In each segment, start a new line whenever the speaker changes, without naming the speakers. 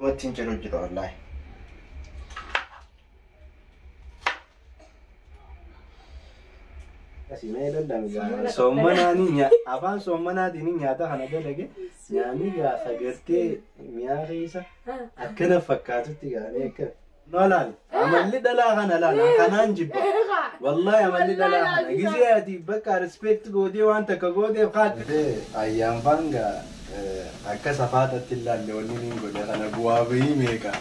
Wanti hin jedhu jira wallaahi.
Soommanaan afaan soommanaatiin nyaata kana dalage nyaanni gaafa gartee mi'aa keessa akkana fakkaatutti gaanii akka. No laal amalli dhalaa kana laal kanaan jibba. Wallahi amalli dhalaa kana gisee ati bakka respect gootee waan takka gooteef kaatti. Ayyaan faanga akka safaatatti ilaalle wanni niin godhe kana bu'aa bahii meeqa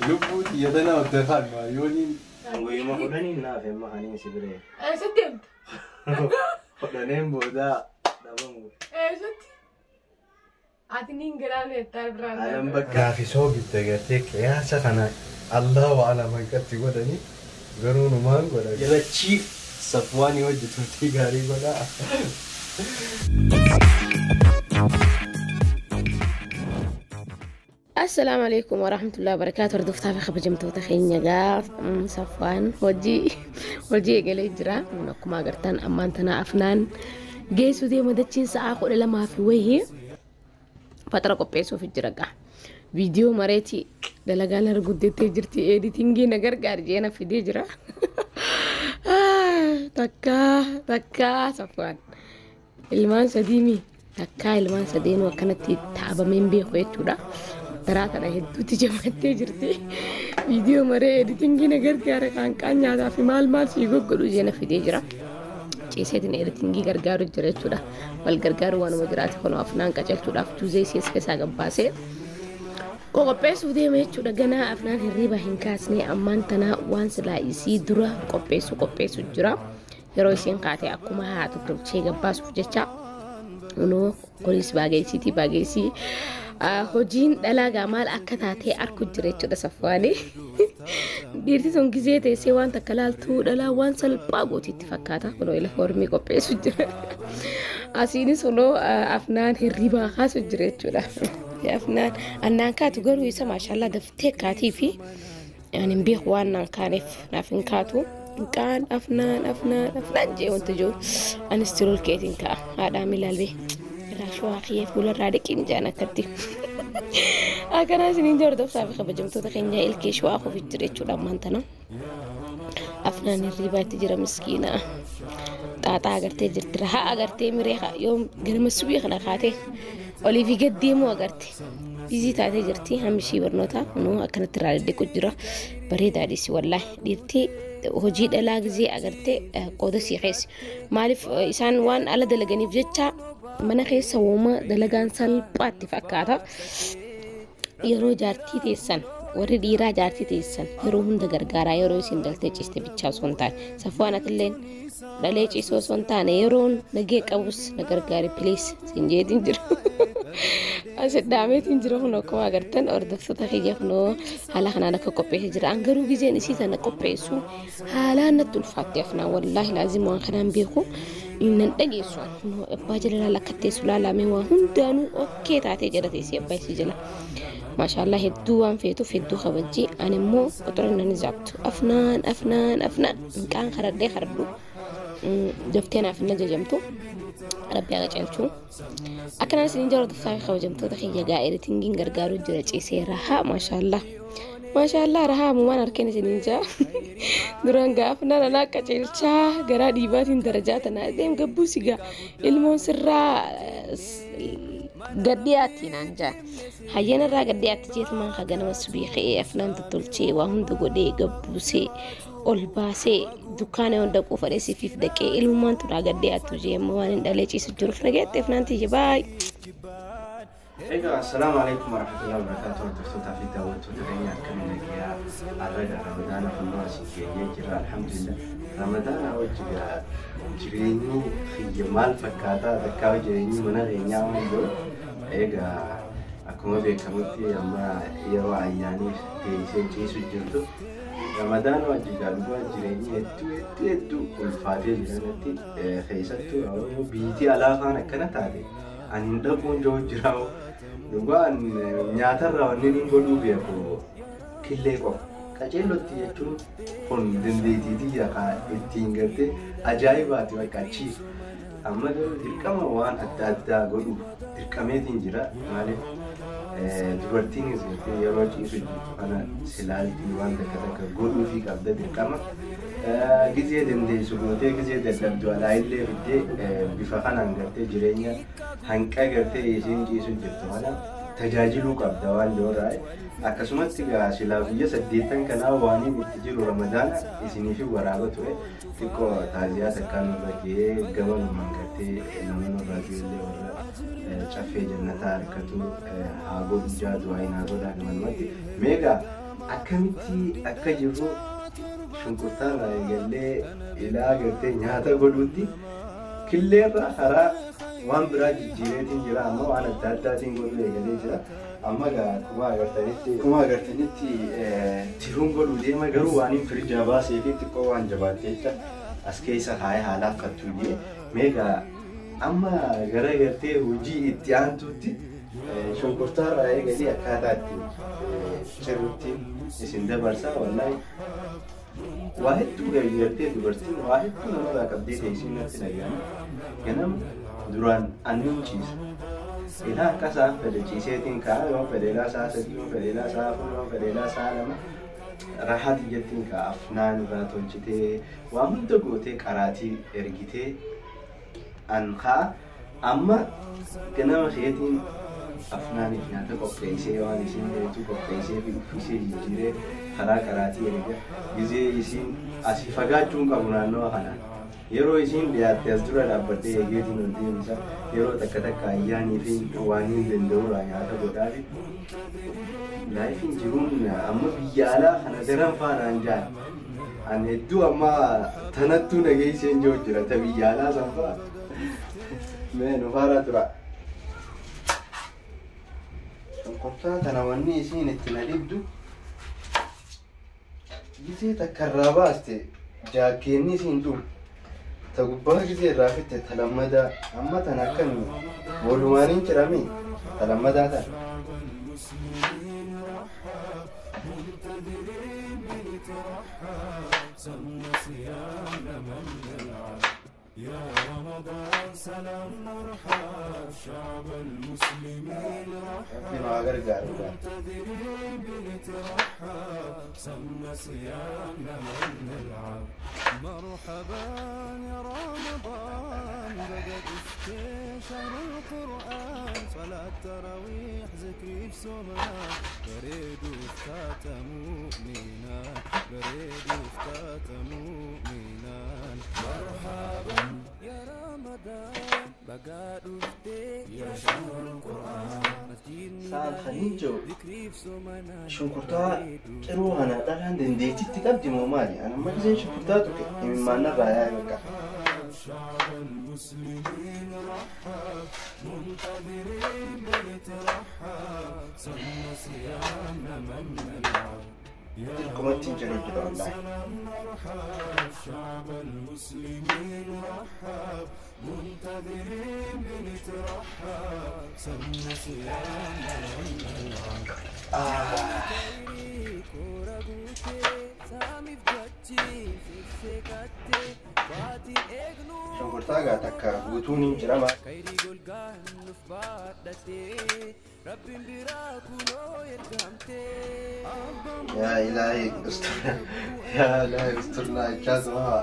lubbuu xiyya tana otte fannu yooniin. Guyyuma 10n naaf amma kaniin si biree.
Eessatti deemta?
10n booda dhabamu.
Eessatti? Ati niin galaana jettaa biraan.
Alam bakka. Gaafisoo bitte gartee qiyaasa kana Allahu alam hanqatti godhanii garuu numaan godha. Jala chief Safwaanii hojii turtii gaarii godhaa.
Assalaamu alaikum warahmatullahi wabarakatuh. Hordoftaa fi kabajamtoota keenya gaaf Safwaan hojii eegalee jira. Akkuma agartan ammaan tana Afnaan geessuu deema dachiin sa'aa 12 fi wayii fatara qopheessuuf jira gaa. Viidiyoo mareeti dalagaan arguddettee jirti editingii na gargaar jeena fidee jira. Takkaa takkaa Safwaan ilmaan sadiimi takkaa ilmaan sadeenuu akkanatti taabameen beeku jechuudha. Daraa tana hedduutti jabattee jirti. Viidiyoo maree editingii na gargaara qaanqaan nyaataa fi maal maal sii goggodhu jeena fidee jira. Ciiseetiin editingii gargaaru jira jechuudha. Wal gargaaru waanuma jiraate kunoo Afnaan qacelchuudhaaf juuzee ishee keessaa gabbaasee qopheessuuf deema jechuudha. Ganaa Afnaan hirriba hin kaasne ammaan tanaa waan silaa isii dura qopheessu jira. Yeroo isheen kaate akkuma haa tottolchee gabbaasuuf jecha kunoo kunis baageessiitii baageessii hojiin dhalaa maal akka taatee arku jira jechuudha Safwaanii. Dhiirti sun gizee teessee waan takka laaltuu dhalaa waan salphaa gootiitti fakkaata. Kunoo ila foormii qopheessu jira. Asiinis kunoo Afnaan hirribaa kaasu jira jechuudha. Afnaan annaan kaatu garuu isa maashaallah daftee kaatii fi ani hin beeku waan naan kaaneef naaf hin kaatu. Kaan Afnaan Afnaan Afnaan jee wanta jiru anis tirol keetiin ka'a haadhaa milaalbee. Irraa shawaa kiyyee fuularraa dhiqiin jaan akkatti. Akkanaa isiniin hordoftaa fi kabajamtoota keenya ilkee shawaa kufi jira jechuudha ammaan tana. Afnaan hirribaatti jira miskiina. Xaaxaa agartee jirti rahaa agartee miree yoo ganama subii kana kaatee olii fi gad deemuu agarte. Bizii taatee jirti hammi ishii barnoota kunuu akkanatti irraa deddeequ jira. Bareedaadhis wallaahi dhiirtii hojii dhalaa gizee agartee qooda sii keessa. Maaliif isaan waan ala dalaganiif jecha mana keessa wooma dalagaan salphaatti fakkaata. Yeroo jaartii teessan warri dhiiraa jaartii teessan yeroo hunda gargaaraa yeroo isin daltee ciiste bichaa osoo hin taane Safwaan atilleen dhalee ciisoo osoo hin taane yeroon nagee qabus na gargaari please siin jeetiin jira. As dhaameetiin jira kun akkuma agartan hordoftoota kiyya kunoo haala kanaan akka qopheessee jira. An garuu gizeen isii tana qopheessu haalaan natti ulfaatti Afnaan wallaahi laazim waan kanaan beeku nan dhageessu. Kunoo abbaa jala laala akka teessu laalamee waan hundaanuu okay taatee jala teessee abbaa isii jala. Maashaallah hedduu waan feetuuf hedduu kabajji ani immoo qoxora nan zaabtu Afnaan Afnaan Afnaan hinqaan karadhee karadhu daftee naaf hin ajajamtu rabbi haa qaceelchu. Akkanaan isiniin jala hordoftaa fi kabajamtoota kiyya gaa editingiin gargaaruu jira ciisee rahaa maashaallah. Maashaallah rahaa ammumaan harkeen isiniin jaa. Duraan gaafa nana naa qaceelchaa garaa dhiibaatiin darajaa tanaa deem gabbuu sigaa ilmoon sirraa gad dhiyaatti naan jaa. Hayyana irraa gad dhiyaatti jeetumaan ka ganama subii ka'ee Afnaan tottolchee waa hunda godhee gabbuusee ol baasee dukkaana yoon dhaquu fadhee sifiif dhaqee ilmumaan tunaa gad dhiyaattu jee amma waan hin dhalee ciisu jiruuf nageette Afnaan tiyya baay.
Egaa assalaamu alaikum warahmatullahi wabarakatuh hordoftoota fi daawwattoota keenya akkami nagayaa har'a Ramadaana fuuldura asii geenyee jira alhamdulillah. Ramadaana wajji gaa jireenyi kiyya maal fakkaataa takkaa jireenyi mana keenyaa waan jiru egaa akkuma beekamutti amma yeroo ayyaanii teessee ciisu jirtu Ramadaana wajji gaa dhugaa jireenyi hedduu hedduu hedduu ulfaatee jiranatti keessattuu yoo biitii alaa faan akkana taate ani hin dhaquun jiru jira dhugaan nyaatarraa wanni inni godhuu beeku killee qofa. Qaceellotti jechuun kun dandeettii tiyya ittiin gartee ajaa'ibaati bakka achi. Amma garuu dirqama waan adda addaa godhuuf dirqameetiin jira. Maaliif Dubartiinis gartee yeroo ciisu jirtu kana silaaltii waan takka takka godhuufii qabda dirqama. Gizee dandeessu gootee gizee dadhabdu alaa illee fiddee bifa kanaan gartee jireenya hanqa gartee isiin ciisu jirtu kana tajaajiluu qabda waan jirurraa. Akkasumatti egaa silaa biyya 8 kanaa waan itti jiru Ramadaana isiniif waraaba ture. Xiqqoo taaziyaa takkaan nurra ga'ee gama numaan gartee nama nurraa illee warra caffee jannataa harkatu haa godhu jaatu haa hin haa godhaa gamanumatti. Meegaa akkamitti akka jirru shunkurtaarraa eegallee ilaa gartee nyaata godhuutti killeerraa karaa waan biraa jijjiireetiin jira amma waan adda addaatiin godhuu eegalee jira. Amma egaa akkuma agartanitti tiruun godhuu deema garuu waan hin firijaa baasee fi xiqqoo waan jabaattee jecha as keessa kaayee haala affattuu jee meegaa amma gara gartee hojii itti aantutti shunkurtaarraa eegalee akkaataa itti cirutti isin dabarsa wallaahi. Waa hedduu gartee dubartiin waa hedduu namarraa qabdee teessee natti dhaga'ama. Ganama duraan annuun ciisa. Ilaa akka isaan fedhe ciiseetiin ka'a yoo fedhe ilaa sa'a 3 yoo fedhe ilaa sa'a 4 yoo fedhe ilaa sa'a 2 rahaati jettiin ka'a afnaan irraa tolchitee waa hunda gootee qaraatii ergitee an ka'a. Amma ganama isheetiin afnaaniif nyaata qopheessee waan isiin feetu qopheessee fi uffisee jijjiiree karaa qaraatii erga gizee isiin asii fagaachuu hin qabu naannawa kanaan. Yeroo isiin dhiyaatte as dura dhaabbattee eegeetiin ol deemsa yeroo takka takka ayyaanii fi waan hin danda'urraa nyaata godhaafi. Laayifiin jiruun amma biyya alaa kana daran faanaan jaan. Ani hedduu amma tanattuu nageesseen jiru jira ta biyya alaa san fa'a. Mee nu faara tura. Shunkurtaa tana wanni isiin itti na dhibdu gisee takka irraa baaste jaakkeenni isiin dhumu. Ta gubbaa gisee irraa fitte ta lammadaa amma tana akkami walumaaniin cirami ta lammadaa tana. Rabbi nu haa gargaaru.
مرحبا يا رمضان بدأ شهر القرآن صلاة تراويح ذكري في سمنا بريد وفتاة مؤمنا بريد وفتاة مؤمنا مرحبا يا رمضان بقى يا شهر القرآن
Sa'aan khaniinjoo
ذكري في سمنا
shunkurtaa ciruu kana dhalaan dandeettiitti qabdi moo maali? Ani amma giseen shunkurtaa tuqe imimmaan irraa yaa'e bakka.
شعب المسلمين رحب منتظرين بنترحب سمى صيامنا من نلعب يا
Dirqumatti hin jiru jira wallaahi.
سلام مرحب شعب المسلمين رحب منتظرين بنترحب سمى صيامنا من نلعب
Shunkurtaa gaa takka guutuun hin cirama. Yaa ilaahi usturna yaa ilaahi usturna jechaasuma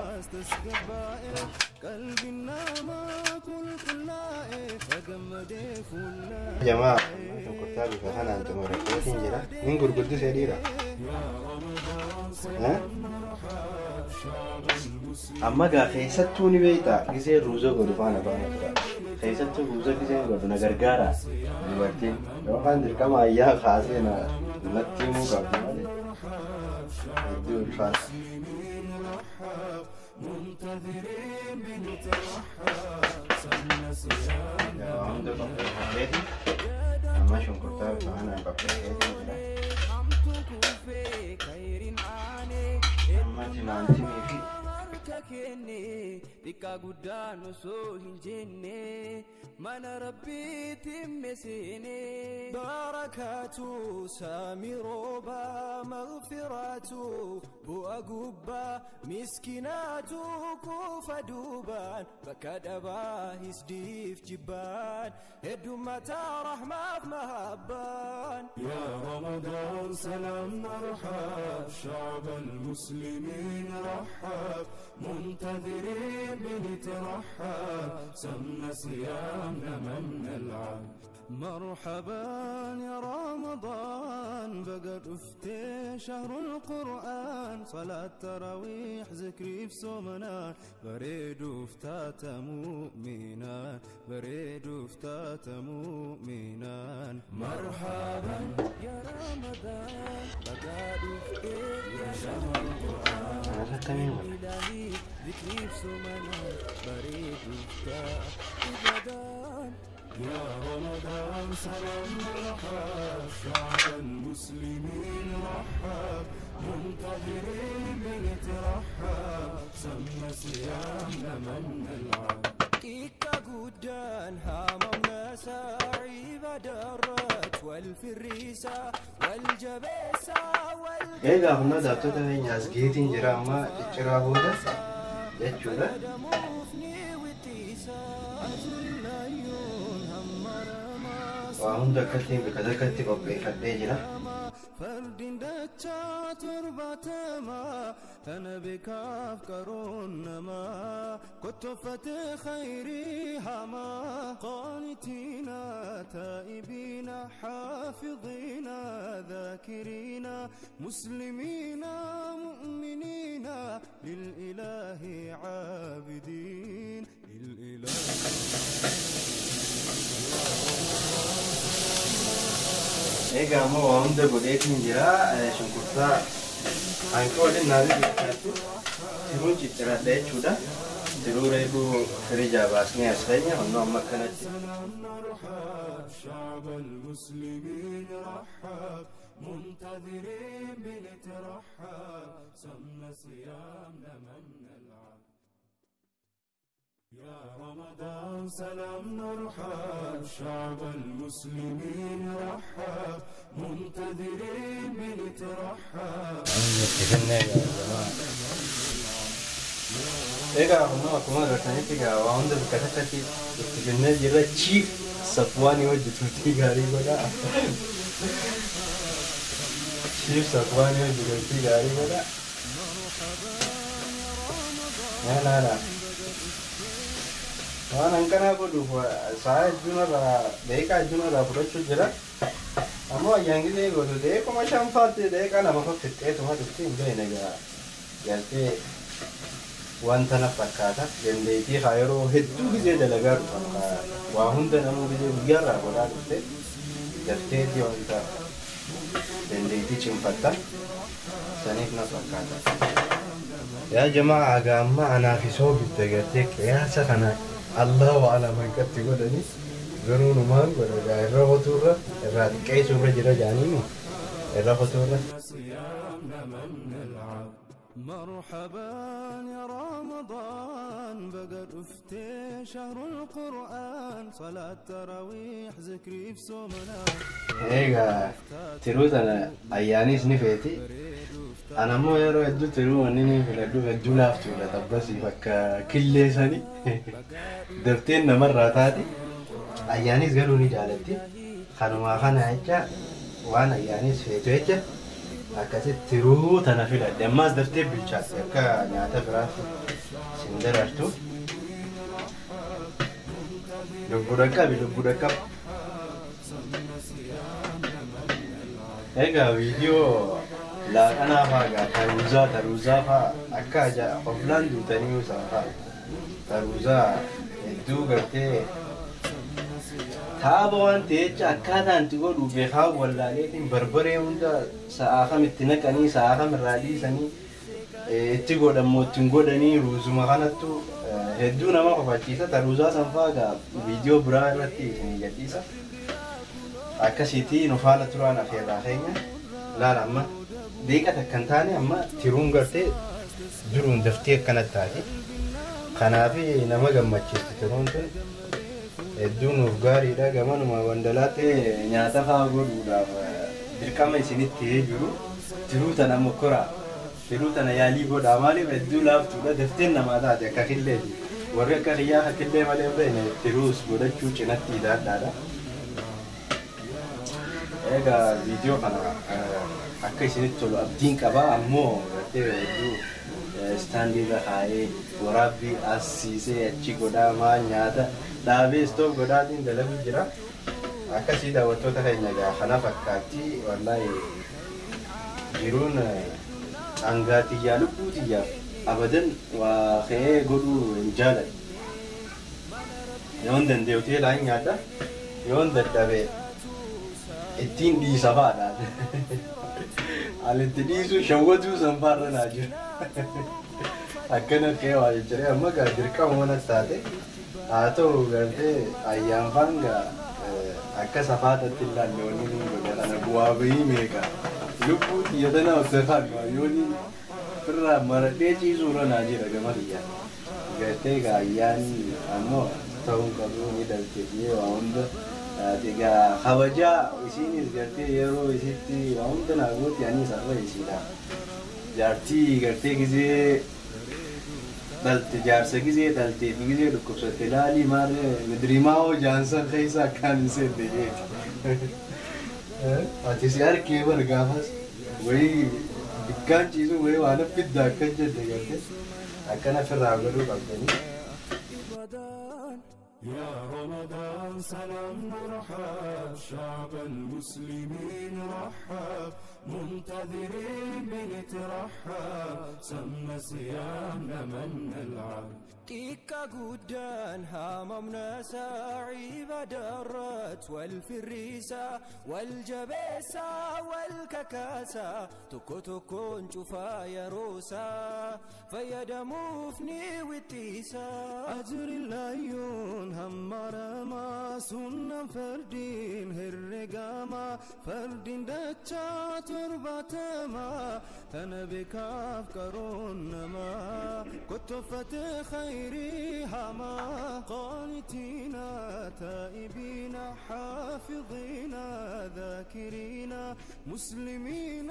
jamaa shunkurtaa bifa kanaan xumuradheetiin jira. Nin gurguddisee dhiira. Amma gaa keessattuu ni beektaa gisee ruuza godhu faana faana tura. Keessattuu ruuza giseen godhu na gargaara dubartiin yookaan dirqama ayyaa kaasee na natti himuu qabdi malee hedduu ulfaata. Yaa hunda qopheeffateeti amma shunkurtaa bifa kanaan qopheeffateetiin jira. Amma timaatimii fi
Xiqqaa guddaan osoo hin jenne mana rabbiitti meseene.
Barakaatu saamii roobaa maghfiraatu bu'a gubbaa miskinaatu kuufa duubaan bakka dhabaa hisdiif jibbaan heddummataa rahmaaf mahabbaan.
يا رمضان سلام مرحب شعب المسلمين رحب منتظرين بنترحب سمنا صيامنا من نلعب.
مرحبا يا رمضان بقى افتي شهر القرآن صلاة تراويح ذكري في صومنا بريد افتات مؤمنا بريد افتات مؤمنا.
مرحبا
يا رمضان بقى افتي يا شهر القرآن
Kanarra akkamiin godha?
إلهي ذكري في صومنا بريد افتات رمضان.
يا رمضان سلام مرحب شعب المسلمين رحب منتظرين بنترحب سمى صيامنا من نلعب.
Xiqqaa guddaan haamamna ibaadarrat wal firriisa wal jabeessa wal
Egaa humna daawwattoota keenya as geetiin jira amma cicciraa booda jechuudha.
damuuf ni wixxiisa ajrilayyuun hammaramaa
Waa hunda akkatti bakka takkatti qopheeffadhee jira.
Fardiin dachaa torbaatamaa tana beekaaf qaroon namaa kottofatee khayrii hamaa qaanitiina taa'ibiina xaafidiina dhaakiriina muslimiina mu'miniina lililaahi caabidiin lililaahi.
Egaa ammoo waa hunda godheetiin jira. Shunkurtaa hanqa waliin naannoo bilchaatu tiruun cicciradha jechuudha. Tiruu reefuu firijaa baasnee as keenya honnoo amma akkanatti.
سلام مرحب شعب المسلمين رحب منتظرين بنترحب سمنا صيامنا من نلعب. يا رمضان سلام نرحب شعب المسلمين رحب منتظرين بنترحب.
Egaa humna akkuma agartanitti egaa waa hunda bakka takkatti itti finnee jirra. Chief Safwaanii hojjetuutii gaarii godha. Chief Safwaanii hojjetuutii gaarii godha. Naa naa. Waan hanqanaa godhuuf sa'a hedduunarraa daqiiqaa hedduunarraa fudhachuu jira. Ammoo ayyaan gisee godhu daqiiquma shanfaatti daqiiqaa lama fa fixxeetuma dhufti hin beekne egaa galtee wanta na fakkaata dandeettii haa yeroo hedduu gisee dalagaa dhufan waa hunda namuu gisee guyyaarraa godhaa dhufte dafteetti wanta dandeettii cimfatta saniif na fakkaata. Yaa jamaa haga amma anaaf isoo bitte gartee qiyaasa kana Allahu a'lam hanqatti godhani garuu numaan godha gaa irra qotuurra irraa xiqqeessuurra jira jaaniini irra qotuurra.
صيامنا من نلعب.
مرحبا يا رمضان بقى افتي شهر القرآن صلاة تراويح ذكري في صومنا
Egaa tiruu tana ayyaanis ni feeti. Ana ammoo yeroo hedduu tiruu wanni ni filadhu hedduu laaftuudha tabbasiif akka killee sani dafteen namarraa taati. Ayyaanis garuu ni jaalatti. Kanumaa kana jecha waan ayyaanis feetu jecha akkasitti tiruu tana filadhe. Ammaas daftee bilchaatte akka nyaata biraatti sin darartu. Lubbuu dhaqqabi lubbuu dhaqqabi. Egaa viidiyoo laaqanaa fa'aa egaa taruuzaa taruuzaa fa'aa akka hoflaan duutanii usan fa'aa taruuzaa hedduu gartee taaba waan ta'e jecha akkaataan itti godhu beekaa wallaaleetiin barbaree hunda sa'aa kam itti naqanii sa'aa kam irraa dhiisanii itti godhammoo ittiin godhanii ruuzuma kanattu hedduu nama kofachiisa taruuzaa san fa'aa egaa viidiyoo biraa irratti isinii gadhiisa. Akkasitti nu faana turaan afeerraa keenya laala amma deeqa takka hin taane amma tiruun gartee duruun daftee akkanatti taati. Kanaaf nama gammachiisti tiruun tun hedduu nuuf gaariidha. Gamanuma wandalaatti nyaata fa'aa godhuudhaaf dirqama isinitti jiru. Tiruu tana mokoraa, tiruu tana yaalii godhaa. Maaliif hedduu laaftuudha, dafteen namaa taate akka killeeti. Warri akka kiyyaa killee malee hin beekne tiruus godhachuu cinatti hidhaadhaadha. Egaa viidiyoo kana akka isinitti tolu abdiin qabaa, ammoo gartee hedduu istaandii irra kaa'ee waraabbii as siisee achi godhaa maal nyaata dhaabee stop godhaatiin dalagu jira. Akkasii daawwattoota keenya, egaa kana fakkaatti. Wallaahi jiruun dhangaa xiyyaa lubbuu xiyyaaf abadan waa ka'ee godhuu hin jaaladhu. Yoon danda'e hoteelaa hin nyaadha, yoon dadhabe ittiin dhiisa fa'aadha. Ani itti dhiisuu shawwatuu sanfaarra naa jira. Akkana ka'ee waa jijjiiree amma gaa dirqama mana taate haa ta'u gartee ayyaan faan gaa akka safaatatti ilaalle wanni ni godhe kana bu'aa bahii meeqa lubbuu xiyya tana hojjetaan yooni firraa maradhee ciisuurra naa jira gama kiyyaan. Gartee gaa ayyaanni ammoo ta'uu qabu ni dhalte waa hunda egaa kabajaa isiinis gartee yeroo isitti waa hunda naa gooti, anis har'a isiidha. Jaartii gartee gizee dhalte, jaarsa gizee dhaltee fi gizee dhukkubsatte laalii maarree midiriimaa hoo jaansan keessa akkaan hin seenne jeeti. Ati si harkee bar gaafas wayii bikkaan ciisu wayii waan fidda akkan jette gartee akkana firraa godhuu qabdanii.
يا رمضان سلام مرحب، شعب المسلمين رحب، منتظرين بنترحب، سمى صيامنا من نلعب.
Xiqqaa guddaan haamamna saacii badarrat wal firriisa wal jabeessa wal kakaasa tokko tokkoon cufaa yeroosaa fayyadamuuf ni wixxiisa.
أجر العيون همرما سنة فردين هرقاما فردين دجا تربتما تنبكاف كرونما كتفت خيري هما قانتين تائبين حافظين ذاكرين مسلمين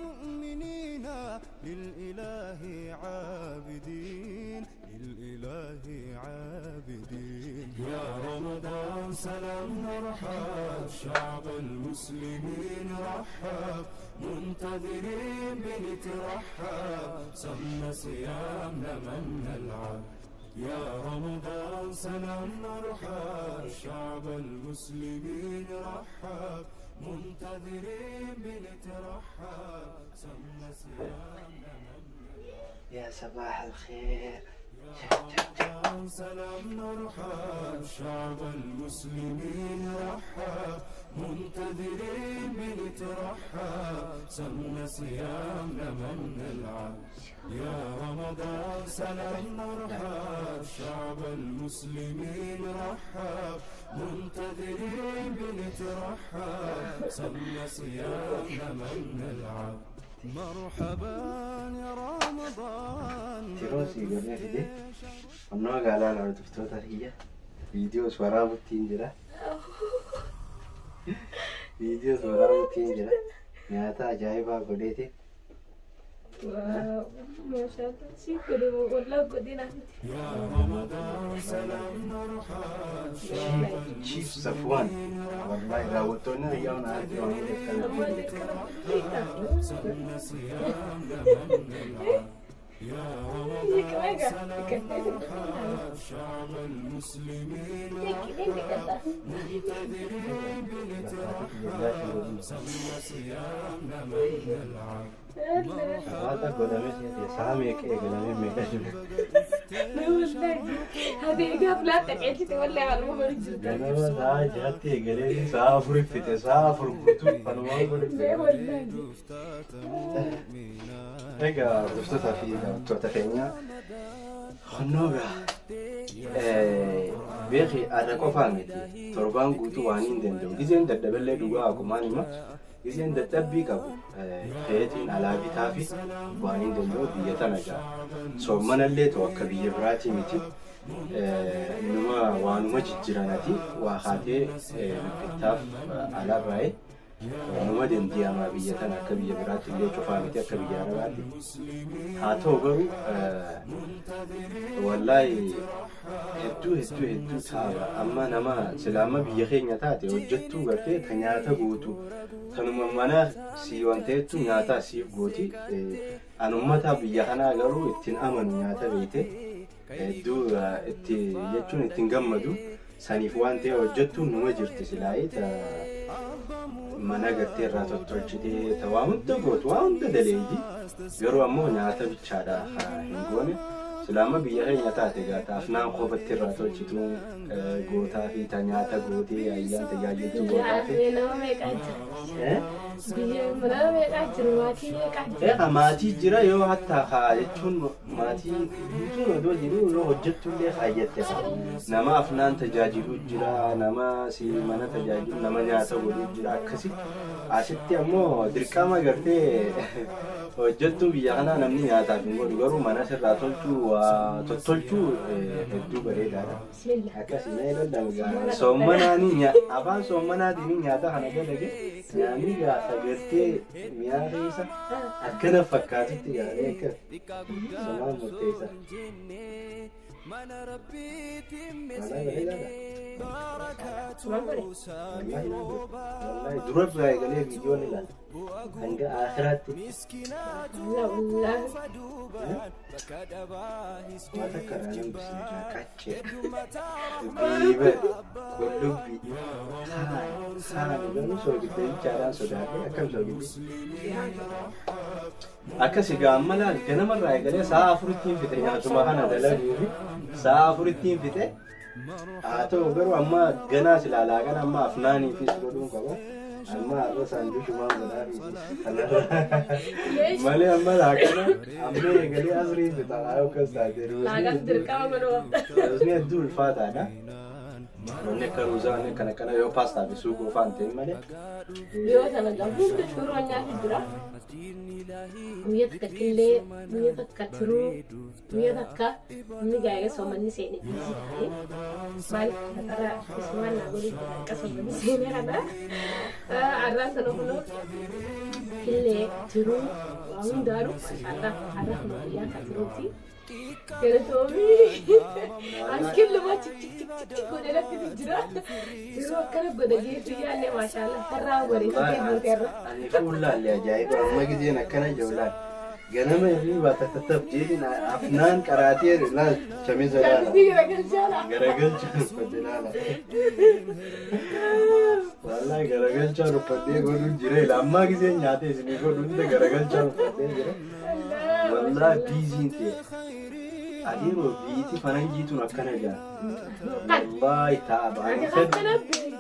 مؤمنين للإله عابدين للإله عابدين. يا رمضان سلام مرحب، شعب المسلمين رحب، منتظرين بنترحب، سمى صيامنا من نلعب. يا رمضان سلام مرحب، شعب المسلمين رحب، منتظرين بنترحب، سمى صيامنا من نلعب.
يا صباح الخير.
رمضان سلام مرحب، شعب المسلمين رحب، منتظرين بنترحب، سمى صيامنا من نلعب. يا رمضان سلام مرحب، شعب المسلمين رحب، منتظرين بنترحب، سمى صيامنا من نلعب. مرحبا يا رمضان.
Tiruu sii godhee fide. Annoo magaalaan hordoftoota kiyya. Viidiyoos waraabuttiin jira. Viidiyoos waraabuttiin jira. Nyaata ajaa'ibaa godheeti.
Waaw, maashaallah, si godhe wallah godhe naafiti.
يا رمضان سلام مرحب.
Chief Safwan. Wallahi raawwattoonni ayyaana argee waan
Amma
beekamu.
jalqaba beektaa?
سمى صيامنا من نلعب. يا رمضان سلام مرحب، شعب المسلمين منتظرين بنترحب، سمى صيامنا من نلعب.
Hawaasa godhamee si'ate sa'a meeqa eegalamee meeqa jiru.
Hadi egaa filaatta qeechite wallee haaluma horii jirta.
Ganama sa'a 6tti eegalee sa'a 4 fixe, sa'a 4 guutuu kanumaan godhe. Egaa hordoftootaa fi daawwattoota keenya, honnoogaa beeki ana qofaa miti, torbaan guutuu waan hin danda'u. Gizeen dadhaballee dhugaa akkumaan hima. Giseen dadhabbii qabu feetiin alaa bitaa fi waan hin danda'u biyya tana ga'a. Soommanallee ta'u akka biyya biraatii miti. Numa waanuma jijjiiranati waa haatee bittaaf alaa baay'ee numa dandeemaa biyya tana akka biyya biraatti illee cufaa miti akka biyya arabaatti. Haa ta'u garuu wallaahi hedduu hedduu hedduu taaba amma nama sila amma biyya keenya taate hojjettuu gartee ta nyaata gootu tanuma mana sii wanteettu nyaata siif gooti. An ummata biyya kanaa garuu ittiin amanu nyaata beekte hedduu itti jechuun ittiin gammadu saniif waan ta'e hojjettuun numa jirti silaayee ta mana gartee irraa tottolchitee ta waa hunda gootu waa hunda daleeydi garuu ammoo nyaata bichaadha hin goone. Sila amma biyya keenya taate gaata afnaan qofatti irraa tolchitu gootaa fi ta nyaata gootee ayyaan tajaajiltu gootaa fi.
Nama meeqaa jira? Biyya nama meeqaa jiru? Maatii meeqaa jira?
Eegaa maatii jira yoo hatta haa jechuun maatii guutuun odoo jiru yoo hojjettullee haayyatte nama afnaan tajaajilu jira nama si mana tajaajilu nama nyaata godhu jira akkasi asitti ammoo dirqama gartee hojjettuu biyya kanaa namni nyaataaf hin godhu garuu mana sirraa tolchuu waa tottolchuu hedduu bareedaadha.
Bismillah.
Akkasii mee lollan soommanaanii afaan soommanaatiin nyaata kana dalage nyaanni gaafa gartee mi'aa keessa akkana fakkaatutti gaaree akka somaan murteessa. Mana bareedaadha.
Maal godhe?
Wallaahi dura irraa eegalee viidiyoon ilaala. Hanga akhiraatti.
Wallah wallah.
Waa takka irraa nan bisne qaccee. Biiba qullubbii haani garuu soogidda bichaadhaan sodaadhe akkam soogiddi. Akkas egaa amma laal ganamarraa eegalee sa'a afurittiin fixe nyaatuma kana dalaguu fi sa'a afurittiin fixe haa ta'u garuu amma ganaa silaalaa kana amma afnaaniifis godhuun qaba. Amma har'a saandwishumaan godhaa fi malee amma laaqana amma eegalee asrii fixa haa akkas taate
Laaqas dirqama godhuu qabda.
ruuzni hedduu ulfaataadha. Wanni akka ruuzaa wanni akkana akkana yoo paastaa fi suuqoo fa'aa hin ta'in malee.
Yoo sana gahuun shuroo nyaatu jira. Guyya takka killee, guyya takka tiruu, guyya takka inni gaa'ela soomanni seene dhiisii ta'ee maaliif qaxara isumaan naa godhu jira akka soomanni seene kana. Arraan sana kunoo killee, tiruu waa hundaanuu mashallah arraa kunoo guyyaa akka tiruuti. Galatoomii as killumaa chik chik chik chik chik godhe lafti jira. Tiruu akkana godhe geessu yaallee mashallah har'aa bareechitee buute irra.
Ani fuullaallee ajaa'iba amma gizeen akkana jiru laal. Ganama hirriibaa tattattaf jeetiin afnaan qaraatee laal shamiza laala.
Shamizii garagalchaadha.
Garagalchaan uffate laala. Wallaahi garagalchaan uffadhee godhuun jira ila ammaa gizeen nyaatee isinii godhu hunda garagalchaan uffadhee jira. Wallaahi biiziin ta'e. Adeeroo biitii faranjiituun akkana jira. Wallaahi ta'a
Ati akkana beektu.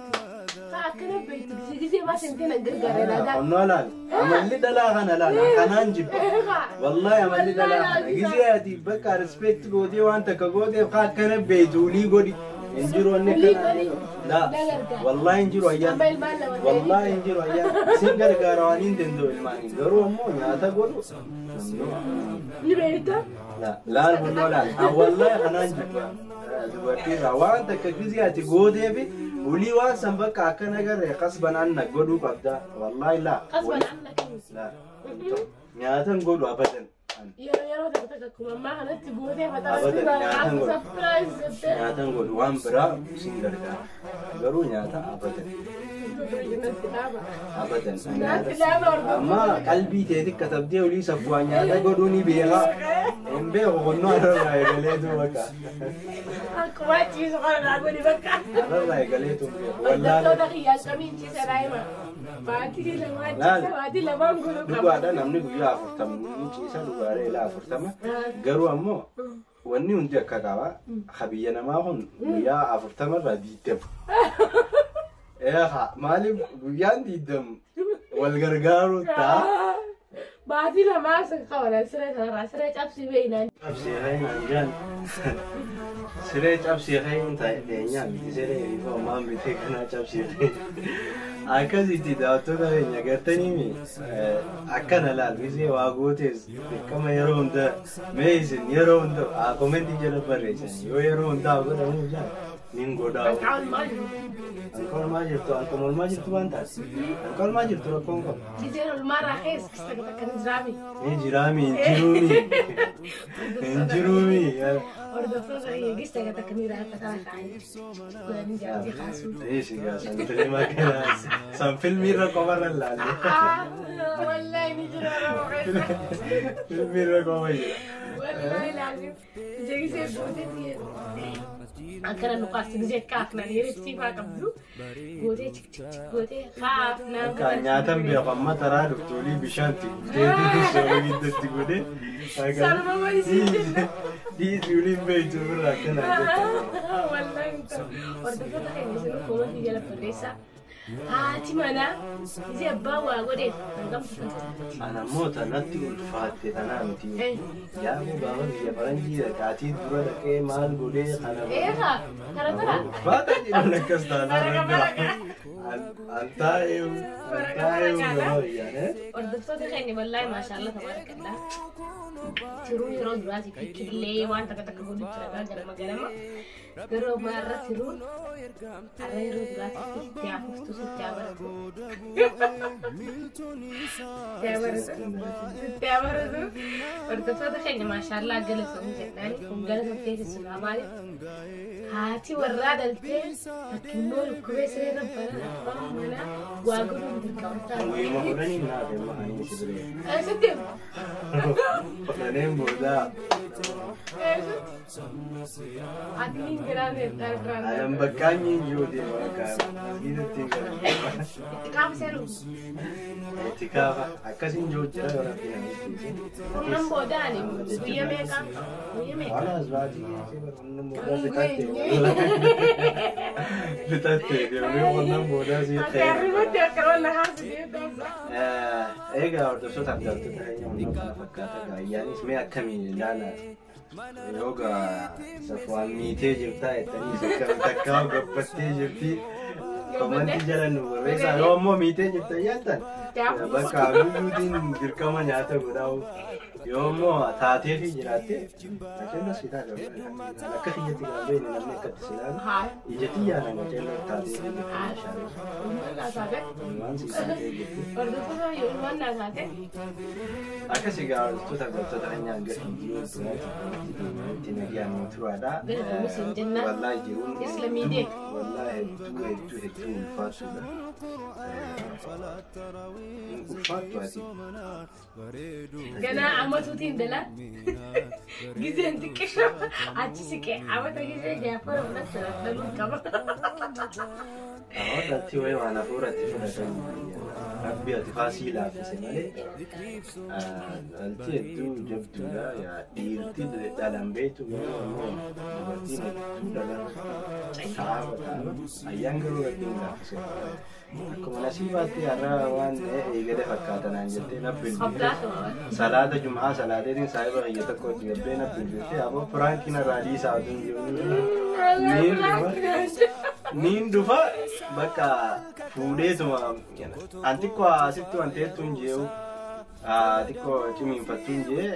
Akkana beektu. Gisee maas hin ta'e gargaara laagaa.
Qonnoo laal. Amalli dhalaa kana laal. Kanaan jibba. Wallaahi amalli dhalaa kana. Gisee ati bakka respect gootee waan takka gooteef haa akkana beektu ulii godhi. Hin jiru wanni akkana. Laa. Wallaahi hin jiru ayyaan.
Amma ilmaan lama ta'e.
Wallaahi hin jiru ayyaan. Sin gargaara waan hin danda'u ilmaaniin. Garuu ammoo nyaata godhu.
Ni beekta?
Laal bunnoo laal. Wallaahi kanaan jibba. Dubartiirraa waan takka gisee ati gooteefi ulii waan san bakka akkana garree qasban anna godhuu qabda. Wallaahi laa.
Qasban anna kennu.
Laa. Nyaatan godhu abadan.
Yeroo yeroo tokko tokko akkuma ammaa kanatti gootee faxara
Abadan, nyaatan godhu.
surprise jettee.
Nyaatan godhu waan biraa sin gargaara. Garuu nyaata abadan.
Natti dhaaba.
Abadan.
Natti dhaaba hordoftoota.
Amma qalbii teeti katabdee olii saffuu nyaata godhuu ni beeka. Hin beeku qonnoo arrarraa eegaleetu bakka.
Akkuma ciisu kana naa godhi bakka.
Arrarraa eegaleetu hin beeku. Wallaahi.
Hordoftoota kiyyaa akkamiin ciisa daa'ima. Maatii lamaan ciisa maatii lamaan godhuu qaba.
Dhugaadha namni guyyaa 40 ni ciisa dhugaadha ilaa 40. Garuu ammoo wanni hundi akka qaba. Biyya namaa kun guyyaa 40 irraa 20. Eegaa maaliif guyyaan 20 wal gargaaruu ta'a.
Baatii lamaa sin qaban siree sanarraa siree cabsii beeynaan.
Cabsii hayin jaan. Siree cabsii hayin ta'e miti siree ifoo maan miti kana cabsii hayin. Akkasitti daawwattoota keenya gartanii akkana laal gisee waa gootes dirqama yeroo hunda mee isin yeroo hunda komentii jala barreessan yoo yeroo hundaa godhamuuf jaan nin godhaa.
Anqaa olmaa jiru.
Anka olmaa jirtu anka olmaa jirtu waan taate. Anka olmaa jirtu rakkoon qabu.
Giseen olmaarraa keessa kista takka ni jiraami.
Ni jiraami hin jiruumi. Hin jiruumi.
Hordoftoota keenya gista takka ni raafata kaa'anii godhanii jaartii kaasuu.
Eeshi gaa san filma kana san filmii irra qofarra laalle.
Wallahi ni jira Oromoo keessa.
Filmii irra qofa jira.
Wallahi laazim. Gisee gooteetti akkana nu kaasti gisee kaafnaan yeroo faa qabdu gootee chik chik chik gootee kaafnaan.
Akka nyaatan beeku amma taraa dhuftoolii bishaan itti guutee soora gidduutti godhee.
Sanuma wayisiin jenna.
Dhiisii uliin beektu irraa akkana jetta.
Wallahi hordoftoota keenya isin koomantii jala barreessaa. Haati manaa gisee abbaa waa godheef hangam
Ana immoo tanatti ulfaatte tanaa miti. Yaaboo gaafa biyya faranjii dhaqaatii dura dhaqee maal godhee kana.
Eegaa tara tara.
Ulfaata jedhuun akkas taanaa danda'u. An taa'ee an taa'ee gama biyyaan.
Hordoftoota keenya wallahi maashaallah tabarakallah. Tiruu yeroo duraati killee waan takka takka godhu jira ganama ganama. Garuu maarra tiruun har'a yeroo duraati sitti hafuuftu sitti habaratu. Sitti habaratu. Sitti habaratu. Hordoftoota keenya maashaallah galatoomii jennaani kun galatoomtee keessumaa maaliif haati warraa dhaltee takkinnoo dhukkubee siree rabbanaa abbaan manaa waa godhuun dirqama ta'a.
Wayiima kudhanii naaf immoo ani si biree.
Sitti
Kudhaniin booda
Ati hin jiraanne biraan.
anan bakkaanyi hin jiru deema bakka masgiidatti hin galan.
Itti qaafa seenu.
Itti kaafa akkasiin jiru jira yoo rabbi na eeggise.
Kurnan booda ani guyya meeqa? Guyya meeqa?
Waan as baatii keessee barnoonni booda fixatte. Fixatte deemee qonnan booda si
Ati arribatti akka walla haasu deemtaa.
Egaa hordoftoota adda addaa keenya hundaa kana fakkaata ayyaanis mee akkamiin ilaala yoogaa Safwaan miitee jirtaa jettanii akkami takkaa gabbattee jirti komantii jala nu barreessaa yoo ammoo miitee jirta yaattan bakka abiyyuutiin dirqama nyaata godhaa'u yoo ammoo taatee fi jiraatte qaceelloo si taate akka kiyyatti gaafee inni namni akkatti si ilaalu ija xiyyaana qaceelloo taatee fi jirti maashaallah waan si taatee jirti.
Hordoftoota ilmaan naa taate.
Akkas egaa hordoftoota hordoftoota keenya hanga viidiyoo biraatti walitti deebinutti nagaan nu turaadha.
Galatoomii siin jenna.
Wallaahi jiruun
Islamiidee.
wallaahi hedduu hedduu hedduu ulfaatudha. Ulfaattu ati.
Ganaa amatuutiin dalaa. Gizeen xiqqisho achi siqee amata gizee jaafara fudhatu dhaluun qaba.
Hawaasatti wayi waan hafuuratti fudhatan rabbi ati faasii laaffise malee dhalti hedduu jabduudha. Dhiirti dhalan beektu garuu ammoo dubartiin hedduu dhalarratti taaba taaba ayyaan garuu rabbiin laaffise. Akkuma nasiibaatti har'a waan eegale fakkaatanaan jettee na bilbilte. Salaata Jumaa salaateetiin saahiba kiyya tokko hojii gabbee na bilbilte aboo piraankiin irraa dhiisaa otoo hin jiru. Niin dhufa bakka fuudheetuma an xiqqoo asitti waan ta'etu hin jeewu xiqqoo cimiinfattu hin jee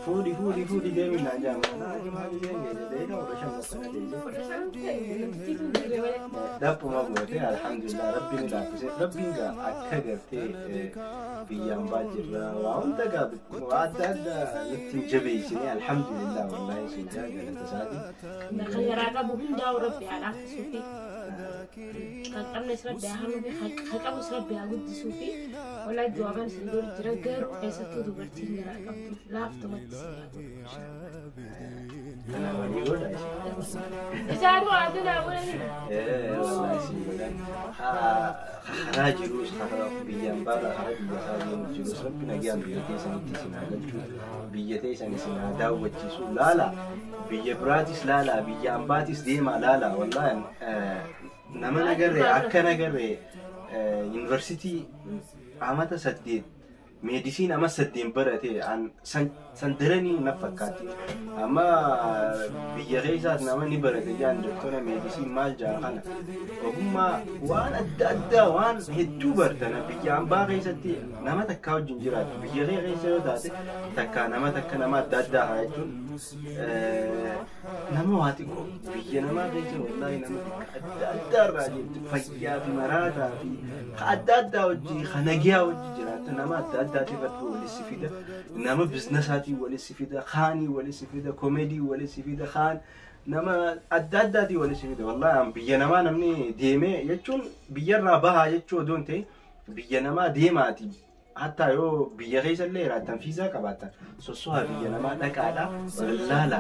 fuudhi fuudhi fuudhi deemi naan jaama naa jumaa gisee hin geesse ta'ee 15 bakka na teesse. Dhaphuma goote alhamdulillah rabbiin laaffise rabbiin gaa akka gartee biyyaan baa jirra waa hunda gaa waa adda addaa nutti hin jabeessine alhamdulillah wallahi sun jaa galata isaati.
Kan garaa qabu hundaa'u rabbi haa laaffisuu fi kan qabnes rabbi haa hamuu fi kan qabus rabbi haa guddisuu fi walaa du'aaban isin dura jira garuu keessattuu dubartiin garaa qabdu laaftumatti si haa godhu.
Kana walii godha isin.
Isaan waa adunaa godhanii.
Wallahi si godhan. Karaa jirus karaa biyyaan baadhaa karaa biyya isaa deemu jirus rabbi nagaan biyya teessanitti isin haa galchu biyya teessan isin haa daawwachiisu laala biyya biraatis laala biyya ambaatis deemaa laala wallahi nama nagarree akka nagarree yuunivarsiitii amata 8 Medicine amma 8 barate san daranii na fakkaatti. Amma biyya keessaas nama ni barate jaan doktora medicine maal jaan kana ogummaa waan adda addaa waan hedduu bartana biyya hambaa keessatti nama takkaa wajjin jiraattu biyya kee keessa yoo taate takkaa nama takka nama adda addaa haa jechuun nama waa xiqqoo biyya namaa keessa wallaahi nama adda addaa irraa jirtu fayyaa fi maraataa fi ka adda addaa wajjin ka nagiyaa wajjin jiraattu nama adda addaatii irratti walitti fida nama biizinasaatii walitti fida kaanii walitti fida koomedii walitti fida kaan nama adda addaatii walitti fida wallaahi biyya namaa namni deemee jechuun biyyarraa bahaa jechuu odoo hin ta'in biyya namaa deemaati. Hatta yoo biyya keessa illee jiraattan fiizaa qabaattan sossohaa biyya namaa dhaqaadha laala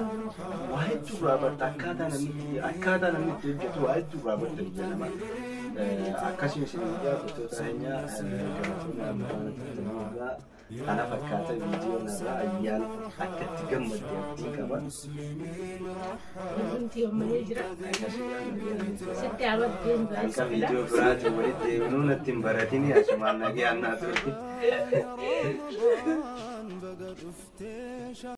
waa hedduu irraa barta akkaataa namni itti hojjetu waa hedduu irraa barta biyya namaa. Akkasuma isin biyyaa gosoota keenyaa galatoonni amma kana fakkaata viidiyoon irraa ayyaan akka itti gammadde abdii qaba. Akka viidiyoo biraatiin walitti deebinuu natti hin baratini asumaan nagayaan naa turte.